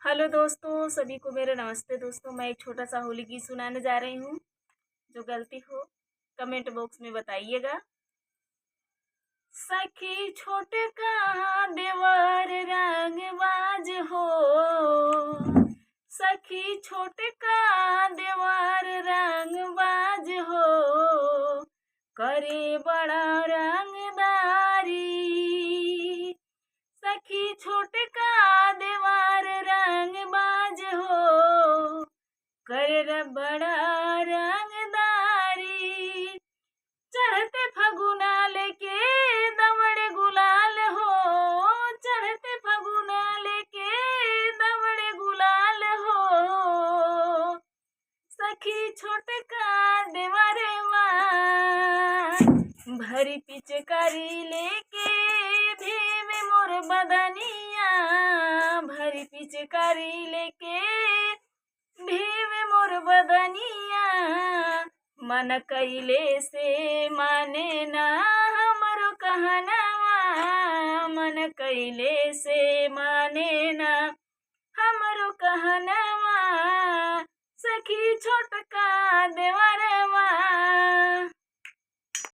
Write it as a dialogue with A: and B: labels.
A: Hello दोस्तों, सभी को मेरा नमस्ते। दोस्तों, मैं एक छोटा सा होली गीत सुनाने जा रही हूँ। जो गलती हो कमेंट बॉक्स में बताइएगा। सखी छोटे का देवर रंगबाज हो, सखी छोटे का देवर रंगबाज हो, करे बड़ा रंगदारी। सखी छोटे का देवर रंगबाज हो, करे बड़ा रंगदारी। चढ़ते फगुना लेके दमड़े गुलाल हो, चढ़ते फगुना लेके दमड़े गुलाल हो, सखी छोटे का देवरवा भरी पिचकारी लेके भीम मोर बदनिया, भरी पिचकारी लेके भीम मोर बदनिया। मन कैले से माने ना हमरो कहनवा, मन कैले से माने ना हमरो कहनवा।